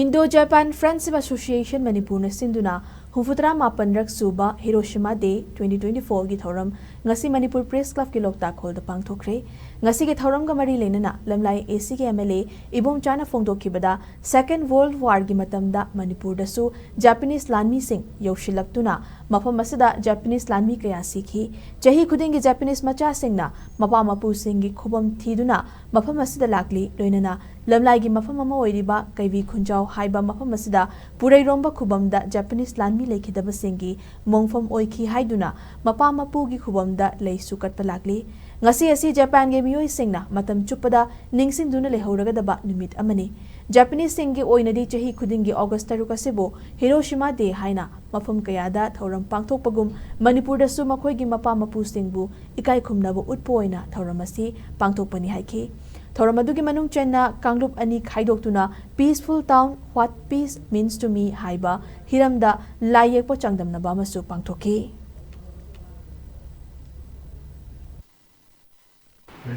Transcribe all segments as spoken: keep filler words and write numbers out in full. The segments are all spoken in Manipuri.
Indo Japan Friendship Association ꯃꯅꯤꯄꯨꯔꯅ ꯁꯤꯟꯗꯨꯅ ꯍꯨꯝꯐꯨꯇꯔꯥ ꯃꯥꯄꯟꯔꯛ ꯁꯨꯕ Hiroshima Day twenty twenty-four ꯒꯤ ꯊꯧꯔꯝ ꯉꯁꯤ ꯃꯅꯤꯄꯨꯔ Press Club ꯀꯤ ꯂꯣꯛꯇꯥꯛ ꯍꯣꯜꯗ ꯄꯥꯡꯊꯣꯛꯈ꯭ꯔꯦ꯫ ꯉꯁꯤꯒꯤ ꯊꯧꯔꯝꯒ ꯃꯔꯤ ꯂꯩꯅꯅ ꯂꯝꯂꯥꯏ AC ꯒꯤ MLA ꯏꯕꯣꯝꯆꯥꯅ ꯐꯣꯡꯗꯣꯛꯈꯤꯕꯗ, Second World War ꯒꯤ ꯃꯇꯝꯗ ꯃꯅꯤꯄꯨꯔꯗꯁꯨ Japanese ꯂꯥꯟꯃꯤꯁꯤꯡ ꯌꯧꯁꯤꯜꯂꯛꯇꯨꯅ ꯃꯐꯝ ꯑꯁꯤꯗ Japanese ꯂꯥꯟꯃꯤ ꯀꯌꯥ ꯁꯤꯈꯤ꯫ ꯆꯍꯤ ꯈꯨꯗꯤꯡꯒꯤ Japanese ꯃꯆꯥꯁꯤꯡꯅ ꯃꯄꯥ ꯃꯄꯨꯁꯤꯡꯒꯤ ꯈꯨꯕꯝ ꯊꯤꯗꯨꯅ ꯃꯐꯝ ꯑꯁꯤꯗ ꯂꯥꯛꯂꯤ꯫ ꯂꯣꯏꯅꯅ ꯂꯝꯂꯥꯏꯒꯤ ꯃꯐꯝ ꯑꯃ ꯑꯣꯏꯔꯤꯕ ꯀꯩꯕꯤ ꯈꯨꯟꯖꯥꯎ ꯍꯥꯏꯕ ꯃꯐꯝ ꯑꯁꯤꯗ ꯄꯨꯔꯩꯔꯣꯝꯕ ꯈꯨꯕꯝꯗ Japanese ꯂꯥꯟꯃꯤ ꯂꯩꯈꯤꯗꯕꯁꯤꯡꯒꯤ ꯃꯣꯡꯐꯝ ꯑꯣꯏꯈꯤ ꯍꯥꯏꯗꯨꯅ ꯃꯄꯥ ꯃꯄꯨꯒꯤ ꯈꯨꯕꯝꯗ ꯂꯩꯁꯨ ꯀꯠꯄ ꯂꯥꯛꯂꯤ꯫ ꯉꯁꯤ ꯑꯁꯤ ꯖꯄꯥꯟꯒꯤ ꯃꯤꯑꯣꯏꯁꯤꯡꯅ ꯃꯇꯝ ꯆꯨꯞꯄꯗ ꯅꯤꯡꯁꯤꯡꯗꯨꯅ ꯂꯩꯍꯧꯔꯒꯗꯕ ꯅꯨꯃꯤꯠ ꯑꯃꯅꯤ꯫ Japaneseꯁꯤꯡꯒꯤ ꯑꯣꯏꯅꯗꯤ ꯆꯍꯤ ꯈꯨꯗꯤꯡꯒꯤ August ꯇꯔꯨꯛ ꯑꯁꯤꯕꯨ Hiroshima Day ꯍꯥꯏꯅ ꯃꯐꯝ ꯀꯌꯥꯗ ꯊꯧꯔꯝ ꯄꯥꯡꯊꯣꯛꯄꯒꯨꯝ ꯃꯅꯤꯄꯨꯔꯗꯁꯨ ꯃꯈꯣꯏꯒꯤ ꯃꯄꯥ ꯃꯄꯨꯁꯤꯡꯕꯨ ꯏꯀꯥꯏ ꯈꯨꯝꯅꯕ ꯎꯠꯄ ꯑꯣꯏꯅ ꯊꯧꯔꯝ ꯑꯁꯤ ꯄꯥꯡꯊꯣꯛꯄꯅꯤ ꯍꯥꯏꯈꯤ꯫ ꯊꯧꯔꯝ ꯑꯗꯨꯒꯤ ꯃꯅꯨꯡ ꯆꯟꯅ ꯀꯥꯡꯂꯨꯞ ꯑꯅꯤ ꯈꯥꯏꯗꯣꯛꯇꯨꯅ Peaceful Town, What Peace Means to Me ꯍꯥꯏꯕ ꯍꯤꯔꯝꯗ ꯂꯥꯏ ꯌꯦꯛꯄ ꯆꯥꯡꯗꯝꯅꯕ ꯑꯃꯁꯨ ꯄꯥꯡꯊꯣꯛꯈꯤ꯫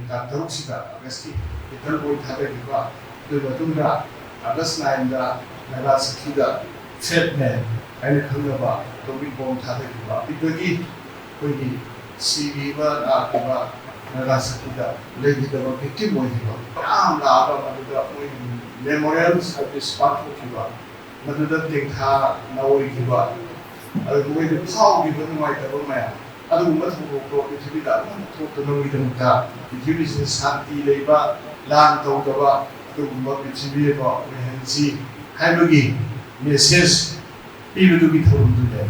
ꯇꯥꯡ ꯇꯔꯨꯛꯁꯤꯗ Augustꯀꯤ little boy ꯊꯥꯗꯈꯤꯕ, ꯑꯗꯨꯒꯤ ꯃꯇꯨꯡꯗ August nineꯗ Nagasakiꯗ Fat Man ꯍꯥꯏꯅ ꯈꯪꯅꯕ ꯑꯦꯇꯣꯃꯤꯛ ꯕꯣꯝ ꯊꯥꯗꯈꯤꯕ, ꯑꯄꯤꯛꯄꯒꯤ ꯑꯩꯈꯣꯏꯒꯤ ꯁꯤꯈꯤꯕ ꯂꯥꯛꯈꯤꯕ Nagasakiꯗ ꯂꯩꯈꯤꯗꯕ victim ꯑꯣꯏꯈꯤꯕ ꯃꯌꯥꯝ ꯂꯥꯛꯑꯒ ꯃꯗꯨꯗ ꯃꯣꯏꯒꯤ memorial service ꯄꯥꯡꯊꯣꯛꯈꯤꯕ, ꯃꯗꯨꯗ ꯇꯦꯡꯊꯥ ꯅꯥꯑꯣꯏꯈꯤꯕ, ꯑꯗꯨꯒ ꯃꯣꯏꯗ ꯐꯥꯎꯈꯤꯕ ꯅꯨꯡꯉꯥꯏꯇꯕ ꯃꯌꯥꯝ, ꯑꯗꯨꯒꯨꯝꯕ ꯊꯧꯗꯣꯛꯇꯣ ꯄ꯭ꯔꯤꯊꯤꯕꯤꯗ ꯑꯃꯨꯛ ꯍꯟꯅ ꯊꯣꯛꯇꯅꯕꯒꯤꯗꯃꯛꯇ ꯄ꯭ꯔꯤꯊꯤꯕꯤꯁꯤꯗ ꯁꯥꯟꯇꯤ ꯂꯩꯕ, ꯂꯥꯟ ꯇꯧꯗꯕ, ꯑꯗꯨꯒꯨꯝꯕ ꯄ꯭ꯔꯤꯊꯤꯕꯤ ꯑꯃ ꯑꯣꯏꯍꯟꯁꯤ ꯍꯥꯏꯕꯒꯤ message ꯄꯤꯕꯗꯨꯒꯤ ꯊꯧꯔꯝꯗꯨꯅꯦ꯫